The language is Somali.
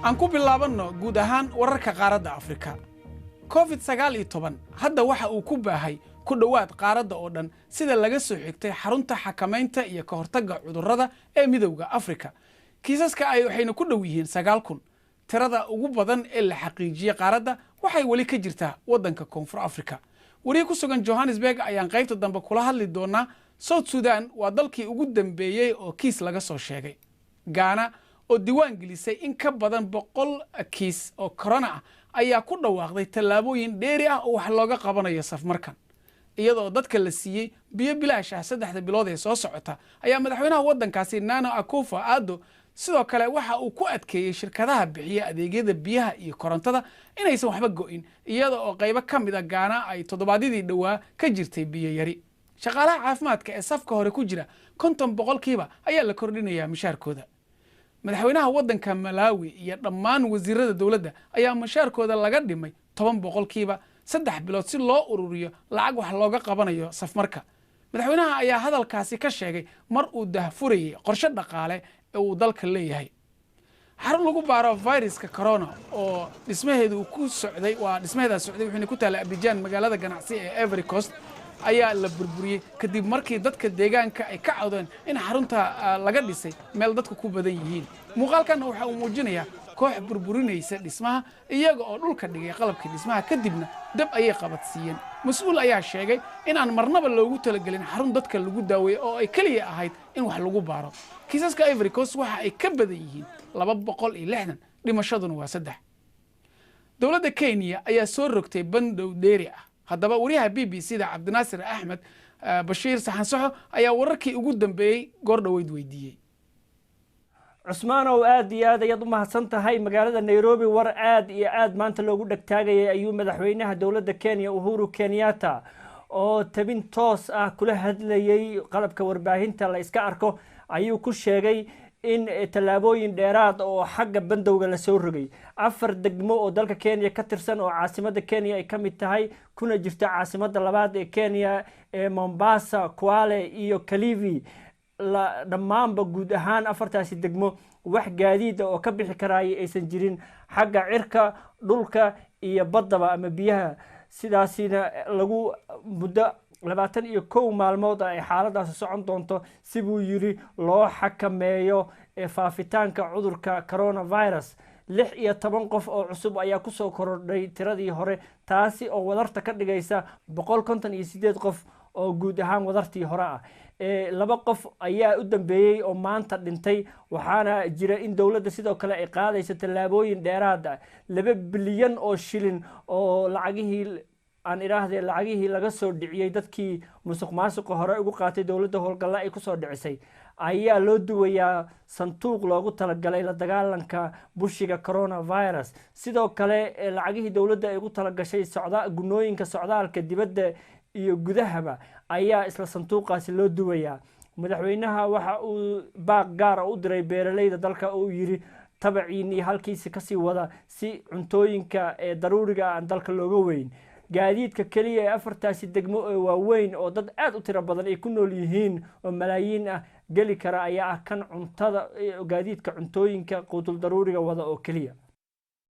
Aan ku bilaabanno guud ahaan wararka qaaradda Afrika. COVID-19 hadda waxa uu ku baahay ku dhowaad qaaradda oo dhan, sida laga soo xigtay xarunta xakamaynta iyo ka hortagga cudurrada ee Midowda Afrika. Kiisaska ay waxayna ku dhow yihiin 9000. Tirada ugu badan ee la xaqiijiyey qaaradda waxay weli ka jirtaa waddanka Koonfur Africa. Wariye ku sugan Johannesburg ayaan qaybta dambe kula hadli doonaa. South Sudan waa dalkii ugu dambeeyey oo kiis laga soo sheegay. Gaana oo diiwaan gelisay in ka badan 100 kiis oo corona ah ayaa ku dhawaaqday tallaabooyin dheeri ah oo wax looga qabanayo safmarkan, iyadoo dadka la siiyey biyo bilaash ah 3da bilood ee soo socota. Ayaa madaxweynaha waddankaasi Nana Akufo Addo sidoo kale waxa uu ku adkeeyey shirkadaha bixiya adeegyada biyaha iyo korontada inaysan waxba go'in, iyada oo qaybo ka mid a Gaana ay toddobaadyadii dhowaa ka jirtay biyo yari. Shaqaalaha caafimaadka ee safka hore ku jira 50% ayaa la kordhinayaa mishaarkooda. Madaxweynaha waddanka Malawi iyo dhammaan wasiirada dowladda ayaa mushaarkooda laga dhimay 10% 3 bilood si loo ururiyo lacag wax looga qabanayo safmarka. Madaxweynaha ayaa hadalkaasi ka sheegay mar uu daahfurayey qorshe dhaqaale ee uu dalka leeyahay. Xarun lagu baaro viruska corona oo dhismaheedu ku socday, waa dhismaheedaa socday, wuxuuna ku taallay Abidjan, magaalada ganacsi ee Ivory Coast, ayaa la burburiyey kadib markii dadka deegaanka ay ka cawdeen in xarunta laga dhisay meel dadku ku badan yihiin. Muuqaalkan waxa uu muujinayaa koox burburinaysa dhismaha, iyaga oo dhulka dhigay qalabkii dhismaha, kadibna dab ayay qabadsiiyeen. Mas-uul ayaa sheegay in aan marnaba loogu talagelin xarun dadka lagu daaweeyo oo ay keliya ahayd in wax lagu baaro. Kiisaska Ivory Coast waxa ay ka badan yihiin 260, dhimashaduna waa 3. Dowladda Kenya ayaa soo rogtay bandow dheeri ah. Haddaba wariyaha BBC da Cabdinaasir Axmed Bashiir Saxansaxo ayaa wararkii ugu dambeeyey goor dhoweyd weydiiyey. Cusmaanow, aad iyo aad ayaad u mahadsan tahay. Magaalada Nairobi war aad iyo aad maanta loogu dhegtaagayay ayuu madaxweynaha dowladda Kenya Uhuru Kenyatta oo tabin toos ah kula hadlayay qalabka warbaahinta la iska arko ayuu ku sheegay in tallaabooyin dheeraad oo xagga bandowga lasoo rogay afar degmo oo dalka Kenya ka tirsan, oo caasimada Kenya ay ka mid tahay, kuna jirta caasimada labaad ee Kenya ee Mombasa, Kwale iyo Kilifi. Dhammaanba guud ahaan afartaasi degmo wax gaadiida oo ka bixi karaaya aysan jirin xagga cirka, dhulka iyo baddaba ama biyaha. Sidaasina lagu muddo 21 maalmood ay xaaladaasi socon doonto, si buu yiri loo xakameeyo faafitaanka cudurka coronavirus. 16 qof oo cusub ayaa kusoo korodhay tiradii hore, taasi oo wadarta ka dhigaysa 158 qof oo guud ahaan wadartii hore ah. Laba qof ayaa u dambeeyey oo maanta dhintay. Waxaana jira in dowladda sidoo kale ay qaadayso tallaabooyin dheeraad ah. 2 bilyan oo shilin oo lacagihii aan idhaahdee lacagihii laga soo dhiciyey dadkii musuq maasuqa hore ugu qaatay dowladda howlgalla ay kusoo dhicisay ayaa loo duwayaa sanduuq loogu talagalay la dagaalanka bushiga coronavirus. Sidoo kale lacagihii dowladda ay ugu talagashay socda gunooyinka socdaalka dibadda iyo gudahaba ayaa isla sanduuqaasi loo duwayaa. Madaxweynaha waxa uu baaq gaara u diray beeraleyda dalka oo uu yiri tabaciin iyo halkiisi kasii wada si cuntooyinka ee daruuriga aan dalka looga weyn. Gaadiidka keliya ee afartaasi degmo ee waaweyn oo dad aada u tiro badan ay ku nool yihiin oo malaayiin ah geli kara ayaa ah kan cuntada, gaadiidka cuntooyinka quutul daruuriga wada oo keliya.